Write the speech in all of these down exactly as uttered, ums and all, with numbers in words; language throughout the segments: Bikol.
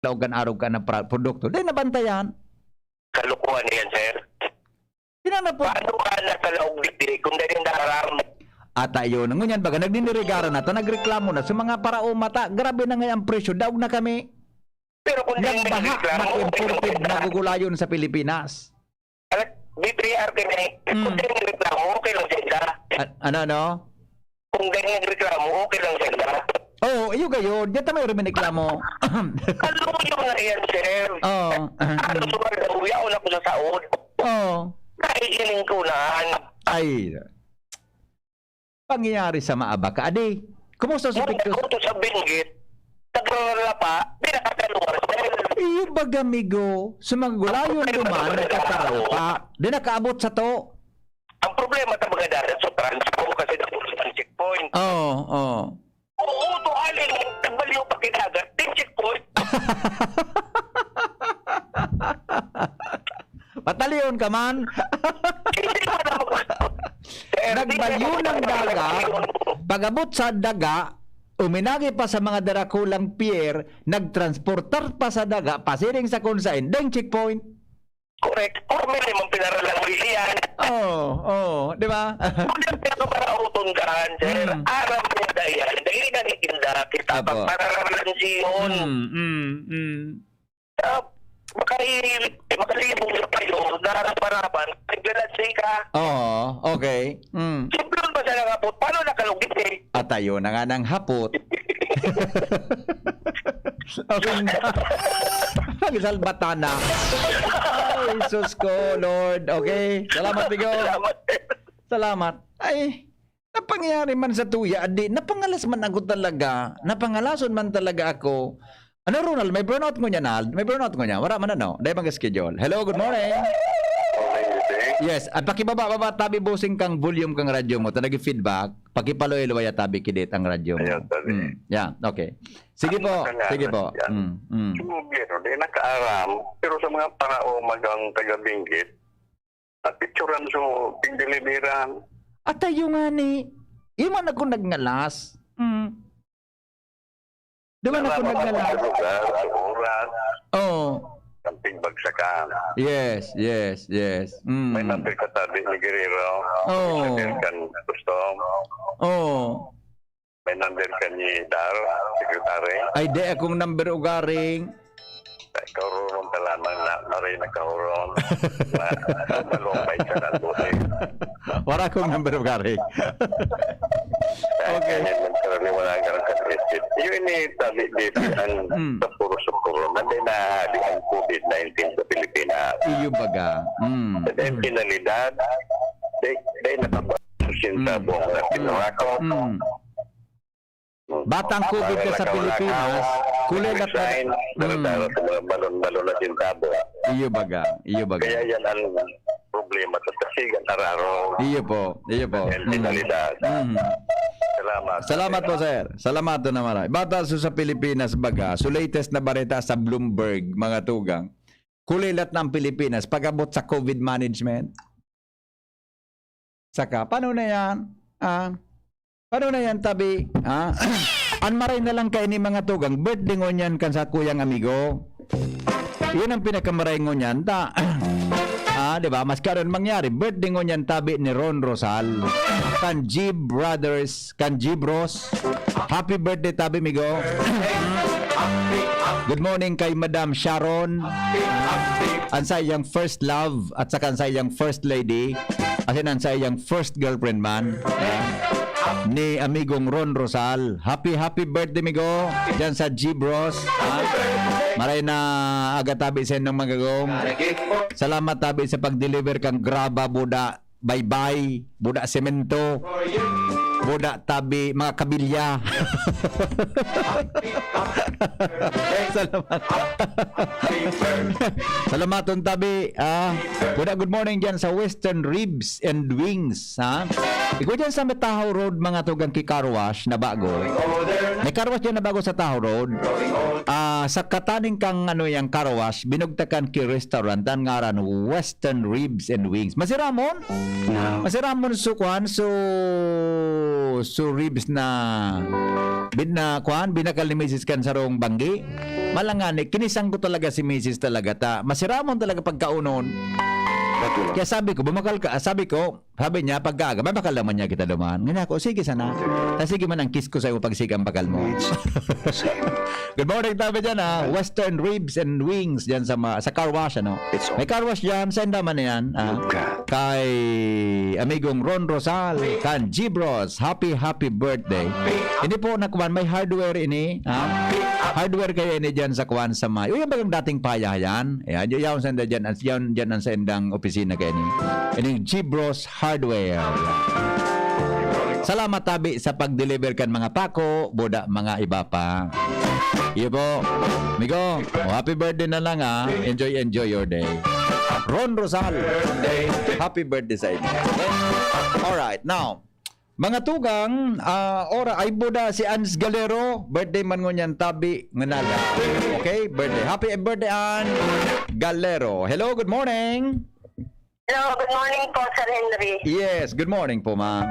laog kan arog ka na pra-, produkto. Dai nabantayan. Kalokohan na yan, sir. Pinanapod. Paano ka nasa laog digdi kung dai ninda aram? Ata yun. Ngunyan baga, nagdinirigaran na ta, nagreklamo na. Sa mga paraoma ta, grabe na nga ang presyo, daog na kami. Pero kung dai Nagbaha, nagreklamo, mag-imported, nagugulayon sa Pilipinas. Alat, B P R ka na eh. Kung Hmm. dai nagreklamo, okay lang sila. A-, ano, ano? Kung dai nagreklamo, okay lang sila. Oo, iyo gayon. Diyan ta may reklamo. Kaluyo na yan, sir. Oo. Ano, sugal na uwi ako na ko sa saod. Oo. Naiiling ko na. Ay. Pangyayari sa maaba ka, adi. Kumusta si Ngunit Pictus? Ako to sa Benguet, nagraralapa, di nakakaluwar, sir. Iyo baga, amigo, sa mga gulayon Ang duman, problema talaga, nakakaralapa. Di nakaabot sa to. Ang problema sa mga dagat sa transpo kasi napulis ang checkpoint. Oo, oo. Oo, to alin, nagbaliw pa kinagat, di checkpoint. Patalion ka man. Hindi mo na mag- Sir, Nagbalyo ng daga, pag-abot sa daga, uminagi pa sa mga darakulang pier, nagtransportar pa sa daga, pasiring sa kung sain, deng checkpoint. Correct. Formally, mong pinaralang yan. Oo, oo, di ba? Kung yung pinakaparauton ka, sir, Mm. aram mo na yan. Dahil na nitinda, kita Apo. pag pararalan siyon. Mm, mm, mm. Ah, makali-, makalibog na kayo, naharap-harapan, naglalansi ka. Oo, okay. Mm. Simplon ba siya nakapot? Paano nakalugit eh? Atayo na nga ng hapot. Okay na. Nagsalbata na. Ay, sus ko, Lord. Okay. Salamat, Tigo. Salamat. Salamat. Ay, napangyari man sa tuya, adi, napangalas man ako talaga. Napangalason man talaga ako. Ano, Ronald? May brownout mo niya, Nald? May brownout mo niya? Wala man, ano? Dahil bang schedule. Hello, good morning. Morning, good day. Yes, at pakibaba-baba tabi busing kang volume kang radyo mo. Ta nag-feedback. Pakipaluway-luway tabi kidit ang radyo mo. Ayan, tabi. Mm, yeah, okay. Sige Ang po, makangalan sige po. yan. Mm, mm. Sa gobyerno, di nakaaram. Pero sa mga paraomag ang taga-Benguet, at picturan so, pindilibiran. At tayo nga ni, iman ako nagngalas. Mm. Di ba na Wala kung pa nagdala? Sa lugar, sa oras, Oo. Ang pigbagsakan. Yes, yes, yes. Mm. May number ka tabi ni Guerrero. Oo. May number ka gusto. Oo. May number ka ni Dar, secretary. Ay, di akong number ugaring. Kaurong ka lamang na, maray na kaurong. Ma-, malumpay ka na, buti. Wala akong number of Gary. Okay. Ay, nagkaraniwala ka ng kapitid. Yun eh, tabi, baby, ang Mm. sapuro-sapuro. Mandi na hali ang covid nineteen sa Pilipinas. Iyo baga. Mm. Sa Mm. finalidad, di, di nakabasa sa sintabo Mm. ang pinangako. Mm. Batang covid ka sa Pilipinas, kulilat na Resign, dala-dala Mm. sa mga balon-balon na sintabo. Iyo baga, iyo baga. Kaya yan ang problema sa Tasigan, Araro. Iyo po, iyo po. Dahil Mm. finalidad. Mm. Salamat. Salamat po, sir. Salamat na maray. Bata so sa Pilipinas baga, so latest na bareta sa Bloomberg, mga tugang. Kulilat na ang Pilipinas pag-abot sa covid management. Saka, paano na yan? Ah, paano na yan, tabi? Ah, an maray na lang kaini mga tugang, birthday ngunyan kan sa kuyang amigo. Yun ang pinakamaray ngunyan. Ta, ah, di ba? Mas karon mangyari, birthday ngunyan tabi ni Ron Rosal. Kan G Brothers, kan G Bros. Happy birthday, tabi, migo. Good morning kay Madam Sharon. An sa iyang first love at saka an sa iyang first lady. As in, an sa iyang first girlfriend man. Ah, ni amigong Ron Rosal. Happy, happy birthday, migo. Diyan sa G Bros. Ah, maray na aga tabi sa inyong magagong. Salamat tabi sa pag-deliver kang graba, buda, baybay, buda, semento, buda, tabi, mga kabilya. Salamat. Salamaton tabi, ah. Buda, good morning diyan sa Western Ribs and Wings, ha? Ikaw diyan sa may Tahaw Road, mga tugang ki car wash na bago. May car wash diyan na bago sa Tahaw Road. Ah, sa kataning kang ano yang car wash, binugtakan ki restaurant, ang ngaran Western Ribs and Wings. Masiramon? No. Masiramon so kwan, so So, ribs na bin na, kuan, binakal ni misis kan sarong banggi. Malangani, kinisang ko talaga si misis talaga ta. Masiramon talaga pagkaunon. Kaya sabi ko, bumakal ka, sabi ko, sabi niya, pagkaaga, mabakal naman niya kita duman. Ngayon ako, sige sana. Ta sige man ang kiss ko sa'yo pag sige ang bakal mo. Good morning, tabi dyan, ha. Western Ribs and Wings dyan sa, ma- sa car wash, ano. May car wash dyan, sa Indaman na yan. Ah. Kay amigong Ron Rosal, kan Gibros, happy, happy birthday. Hindi po, nakuan, may hardware ini, ha? Hardware kaya ini dyan sa kuan sa may. Uy, yung bagang dating paya yan. Ayan, yung yaon sanda dyan, as yan, dyan ang sa indang opisina kaya ini. Ining Gibros Hardware. Salamat tabi sa pag-deliver kan mga pako, buda, mga iba pa. Iyo po. Migo, oh, happy birthday na lang, ah. Enjoy, enjoy your day. Ron Rosal, happy birthday sa inyo. Alright, now, mga tugang, ah, ora, ay buda si Ans Galero, birthday man ngunyan tabi, ngunala. Okay, birthday. Happy birthday, Ans Galero. Hello, good morning. Hello, good morning po, Sir Henry. Yes, good morning po, ma'am.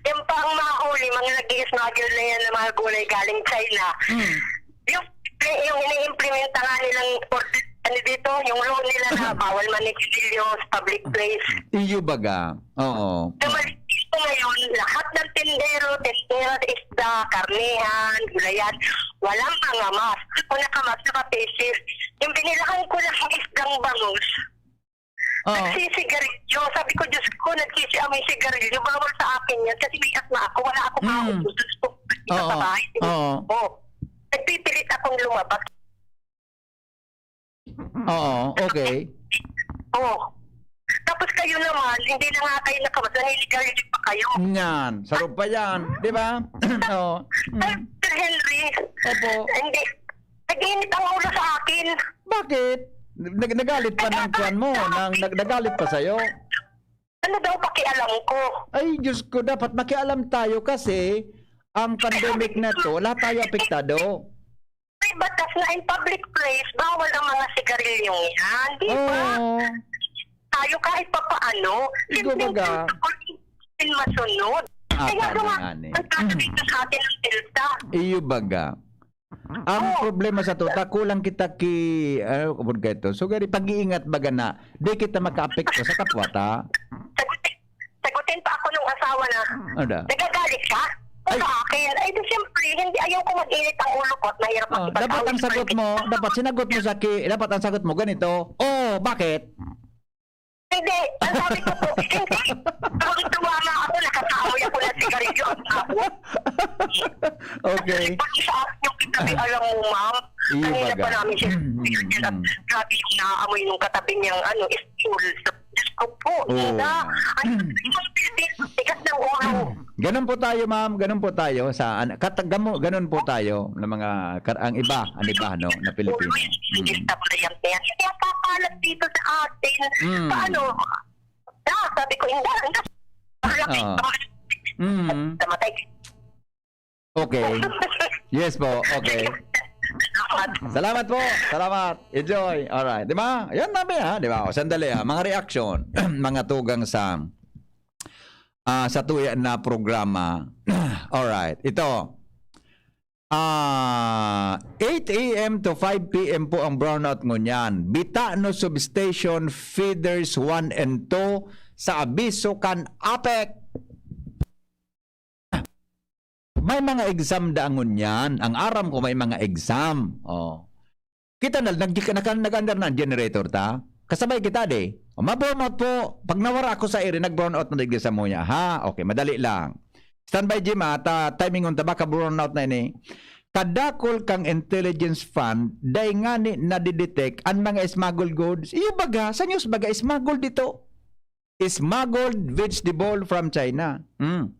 Yan pa ang mahuli, mga nag-i-smuggle na yan ng mga gulay galing China. Hmm. Yung, yung ini-implementa nga nilang order, ano dito, yung law nila na bawal manikilyo sa public place. Iyo baga. Oo. Sa Maligaya ngayon, lahat ng tindero, tindera sa isda, karnehan, gulayan, walang mga mask. Kung naka-mask, naka-face shield. Yung binilahan ko lang ng isdang bangus, Oo. Nagsisigarilyo. Sabi ko, Diyos ko, nagsisiamoy sigarilyo. Bawal sa akin yan kasi may asma ako. Wala akong Mm. maubos. Gusto ko sa Oo. bahay. Oo. Oh. Nagpipilit akong lumabas. Oo, okay. Oh. Tapos kayo naman, hindi na nga kayo nakabas. Naninigarilyo pa kayo. Yan, sarap pa yan. Di ba? Oo. Ay, Sir Henry, Opo. hindi. Nag-init ang ulo sa akin. Bakit? Nag nagalit pa ng kuwan mo, nang nag nagalit pa sa'yo? Ano daw pakialam ko? Ay, Diyos ko, dapat makialam tayo kasi ang pandemic na 'to, lahat tayo apektado. May batas na in public place, bawal ang mga sigarilyong yan, di ba? Oo. Tayo kahit papaano, Ikaw simpleng baga. protocol, din masunod. Ah, Kaya tama nga, nga ni. ang sasabihin sa atin ng Delta. Iyo baga. Ang Oo. problema sa 'to, ta kulang kita ki, ano, kung ka ito. So, gani, pag-iingat baga na, di kita makaapekto sa kapwa ta. Sagutin, sagutin pa ako nung asawa na, Ano da? "Nagagalit ka?" O Ay. sa akin, ay di siyempre, hindi, ayaw ko mag-init ang ulo ko at mahirap Oh, dapat ang sagot mo, dapat sinagot mo sa ki, dapat ang sagot mo ganito, "Oh, bakit?" Hindi, ang sabi ko po, hindi. Tuwang-tuwa nga ako, nakakamoy ako ng sigarilyo. Ang tao. Okay. Pati sa akin yung katabi, alam mo, ma'am, Iyo kanina baga. pa namin siya, Mm, mm, mm. grabe yung naaamoy nung katabi niyang, ano, stool. Diyos ko po, Oo. Ina. Ay, yung Pilipino, tigas ng ulo. Ganun po tayo, ma'am. Ganun po tayo sa an- katagamo, ganun po tayo ng mga kar- ang iba, ang iba, no, na Pilipino. Hindi Mm. sa variant na yan. Hindi ang papalat dito sa atin. Mm. Paano? Ah, sabi ko, hindi. Hindi. Malaki. Oo. Mm. Namatay. Okay. Yes po. Okay. Salamat po. Salamat. Enjoy. Alright. Di ba? Yan nabi ha. Di ba? O, sandali ha. Mga reaction. Mga tugang sa ah, sa tuya na programa. Alright. Ito. Ah, eight a m to five p m po ang brownout ngunyan. Bitano Substation, Feeders one and two sa abiso kan APEC. May mga exam da ngunyan. Ang aram ko may mga exam. Oh. Kita na, nag, nag, nag-under na ang generator ta. Kasabay kita di. O, ma-brownout po. Pag nawara ako sa iri, nag-brownout na digdi sa muya. Ha? Okay, madali lang. Standby, Jim, ha? Ta, timing unta, baka brownout na ini. Kadakol kang intelligence fund, dai ngani nadidetect an mga smuggled goods. Iyo baga, sa news baga, smuggled dito. Smuggled vegetable from China. Hmm.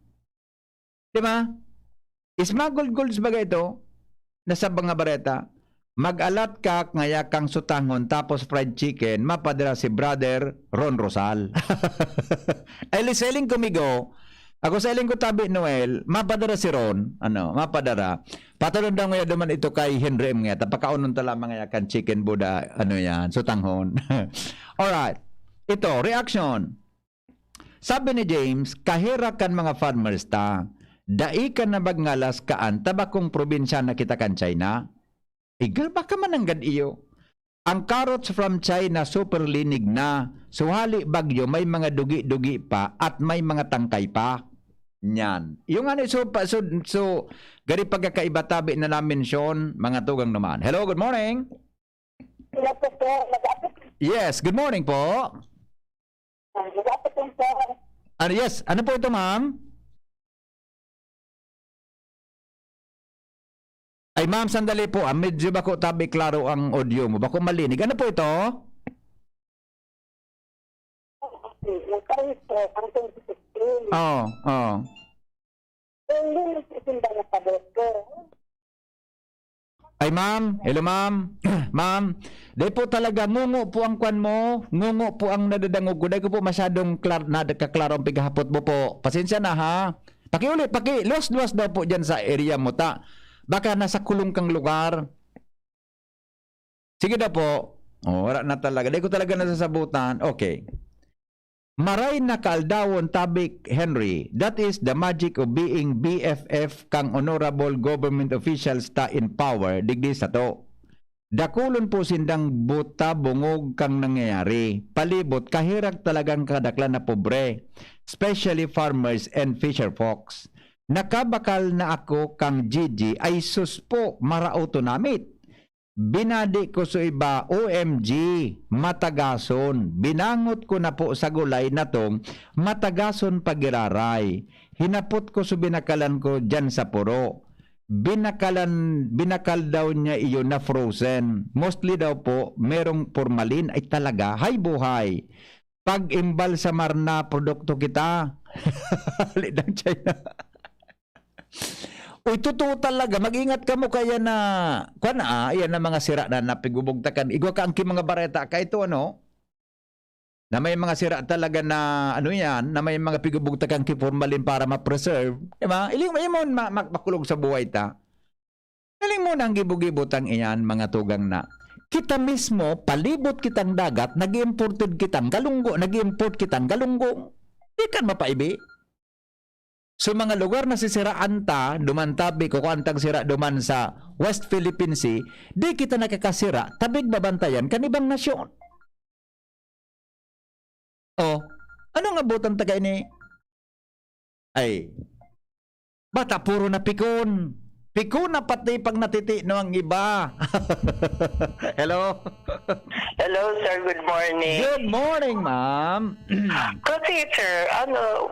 Di ba? Smuggled goods baga ito, nasa mga bareta. Mag-alat ka, ngaya kang sutangon, tapos fried chicken, mapadara si Brother Ron Rosal. Ay, siling ko, migo. Ako siling ko, tabi, Noel, mapadara si Ron, ano, mapadara. Patalon daw ngaya duman ito kay Henry M. Ngaya, tapakaunon ta lamang ngaya kan chicken buda, ano yan, sutangon. Alright. Ito, reaction. Sabi ni James, "Kaherak kan mga farmers ta. Dai ka na magngalas kaan ta bakong probinsyana kita kan China." Iga, baka mananggad iyo. Ang carrots from China, super linig na. So, hali bagyo, may mga dugi-dugi pa at may mga tangkay pa. Yan. Yung ano, so, pa- so, so, gari pagkakaiba tabi na na-mention, mga tugang naman. Hello, good morning. Hello po, sir. Mag-aapit, Yes, good morning po. mag-aapit po, sir. Ano, yes, ano po ito, ma'am? Ay, ma'am, sandali po. Ah, medyo bako tabi klaro ang audio mo. Bako malinig. Ano po ito? Nagkaroon po, ang twenty sixteen. Oo, oo. Yung nagsisimba na sa bote. Ay, ma'am. Hello, ma'am. Ma'am, dahil po talaga, ngungo po ang kwan mo. Ngungo po ang nadadangog ko. Dahil ko po masyadong klar, nadakaklaro ang pighahapot mo po. Pasensya na, ha. Pakiuli, pakiluwas-luwas daw po dyan sa area mo, ta. Baka nasa kulong kang lugar. Sige daw po. Oh, wala na talaga. Dahil ko talaga nasasabutan. Okay. Maray na kaaldawon, Tabik Henry. That is the magic of being B F F kang honorable government officials ta in power, digdi sato. Dakulon po sindang buta bungog kang nangyayari. Palibot, kaherak talagang kadaklan na pobre, especially farmers and fisher folks. Nakabakal na ako kang Gigi, ay sus po, maraot to namit. Binadi ko sa iba, O M G, matagason. Binangot ko na po sa gulay na tong matagason pagiraray. Hinapot ko sa binakalan ko dyan sa puro. Binakalan, binakal daw niya iyon na frozen. Mostly daw po, merong formalin. Ay talaga, hay buhay. Pag-imbalsamar na produkto kita. Lidang China. Uy, totoo talaga. Mag-ingat kamo kaya na, kwan na, ah, yan ang mga sira na napigbubugtakan. Igwa ka ang ki mga bareta ka ito, ano? Na may mga sira talaga na, ano yan, na may mga pigbubugtakan ki formalin para ma-preserve. Di ba? Iling mo, imon, ma, ma, makulog sa buhay ta. Iling mo nang gibo-gibo tang iyan, mga tugang na. Kita mismo, palibot kitang dagat, nag-imported kitang galunggo, nag-import kitang galunggo. Di kan mapaibi. So, mga lugar na sisiraan ta, duman tabi, kukuan tang sira duman sa West Philippine Sea, di kita nakakasira, tabig babantayan kan ibang nasyon. Oh, ano nga butang taga ini? Ay, bata puro na pikon. Pikon na pati pag natitino ang iba. Hello? Hello, sir. Good morning. Good morning, ma'am. Kasi, sir, ano,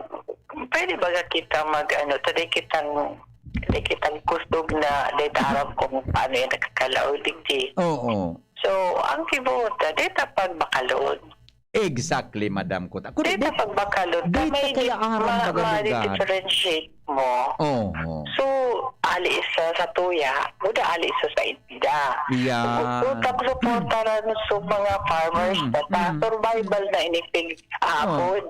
pwede ba kita mag, ano, taday kitang, taday kitang kusog na, taday ta aram kung paano yan nakakalaw, digdi. Oo. So, ang kibuta, taday ta pagbakalon. Exactly, madam. Kut-, ako, Taday ta pagbakalon. di ta May kaya aram ma- baga lugar. ma-differentiate mo. Oo. So, ali isa sa tuya, muda ali isa sa inda. Yeah. So, tapos suportaran sa mga farmers Mm, na ta, mm. survival na inipig abon.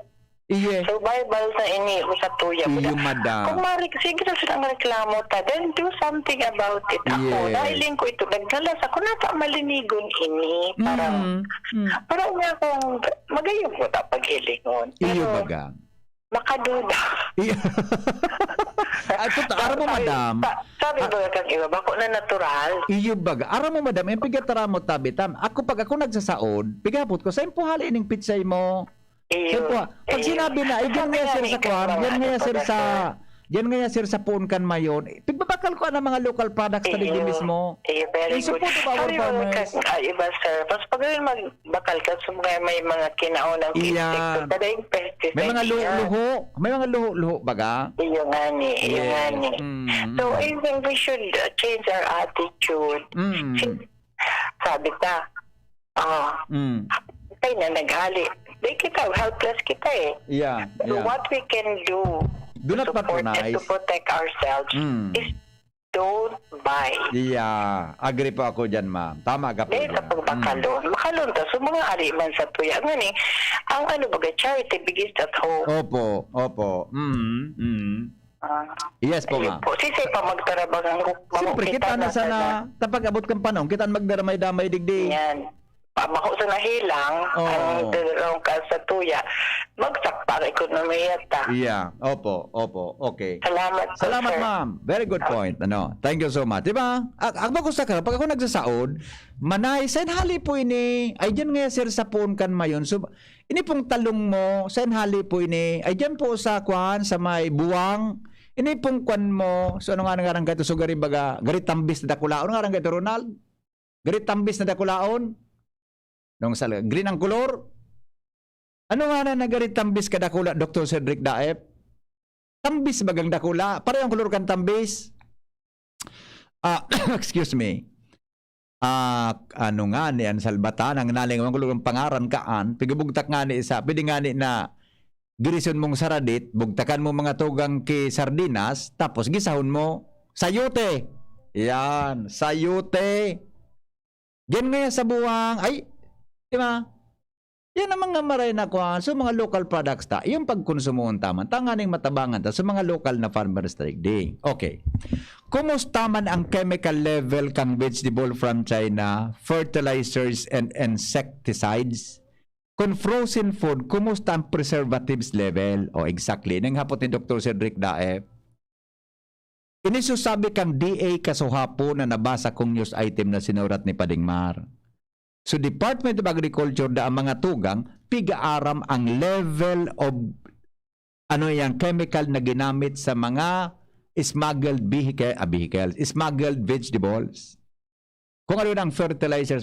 Iye. Survival na ini sa tuya. Iyo, Muda, madam. kung marik, sige na silang reklamo ta, then do something about it. Ako, Yes. Nailing ko ito, nagdala sa, kung nasa malinigon ini, parang, Mm, mm. parang nga kung, magayong ko ta paghilingon. Iyo Pero, baga. makaduda. Iyo. Ay, puta, aram mo, Sabi- madam. sa- sabi Ah. ba kang iba, bako na natural? Iyo baga. Aram mo, madam, yung pigataramot tabi, tam. Ako, pag ako nagsasaod, pigapot ko, sa impuhali ning pitsay mo. Iyo. Sa impuha-, pag Iyo. sinabi na, eh, yan Sabi nga, nga sir, ni sa Ken, kwan, mga yan nga, ano sir, pala, sa, sir? yan nga, sir, sa puon kan mayon. Eh, pigbabakal ko ang mga local products na Iyo. digdi mismo. Iyo, very In good. support of our Sabi mo, farmers. kan, ah, iba, sir. Mas magaling magbakal ka sa mga may mga kinaon ng Iya. Kada yung pesticide May mga yan. luho-luho. May mga luho-luho baga. Iyo nga ni, iyo nga ni. Mm, So, mm. I think we should uh, change our attitude. Mm. Sabi ta, ah, Mm. tayo na naghali. Di kita, helpless kita eh. Yeah, So yeah. what we can do Do not to support and patronize. to protect ourselves Mm. is don't buy. Yeah. Agree po ako dyan, ma'am. Tama ka po Dahil sa dyan. pagbakalon, makalon ta. So, mga ari man sa tuya. Nga ni, ang ano baga, charity begins at home. Opo, opo. Mm, mm. Ah, Yes po, ayun ma'am. po. Sisay pa magtarabang ang Siyempre, kita na sana, tapag-abot kang panahon, kita na magdaramay-damay digdi. Yan. pamaho sa nahilang, Oo. ang dalawang ka sa tuya, bagsak pa ang ekonomiya ta. Yeah, opo, opo. Okay. Salamat po, Salamat, sir. Ma'am. Very good point. Ano, thank you so much. Diba? Ag-, agba ko sa karap, pag ako nagsasaod, manay, sa hali po ini, ay, diyan nga, sir, sa puon kan mayon. So, ini pong talong mo, sa hali po ini, ay, diyan po sa kwan, sa may buwang, ini pong kwan mo, so, ano nga, nga, nga, ito, so, gari baga, gari tambis na dakulaon, nga, nga, ito, Ronald? Gari tambis na dakulaon? Nung sa, green ang kulor? Ano nga na nagari tambis ka dakula, Doktor Cedric Daep? Tambis bagang dakula? Pareho ang kulor kan tambis? Ah, excuse me. Ah, ano nga ni an salbatan, ang naling ang kulor ng pangaran kaan, pigabugtak nga ni isa, pwede nga ni na girison mong saradit, bugtakan mo mga tugang ki sardinas, tapos gisahon mo, sayote. Yan, sayote. Diyan ngayon sa buwang, ay, di ba? Yan ang mga maray na kuha. So, mga local products ta, yung pagkonsumo ng taman, tanganing matabangan ta sa mga local na farmers trading. Okay. Kumusta man ang chemical level kang vegetable from China, fertilizers and insecticides? Kung frozen food, kumusta ang preservatives level? O exactly, nang hapot ni Doktor Cedric Daep. Inisusabi kang D A kasuhapon na nabasa kong news item na sinurat ni Pading Mar. So Department of Agriculture da ang mga tugang, pigaaram ang level of ano yang chemical na ginamit sa mga smuggled vehicle, ah, vehicles, smuggled vegetables. Kung ano ang fertilizers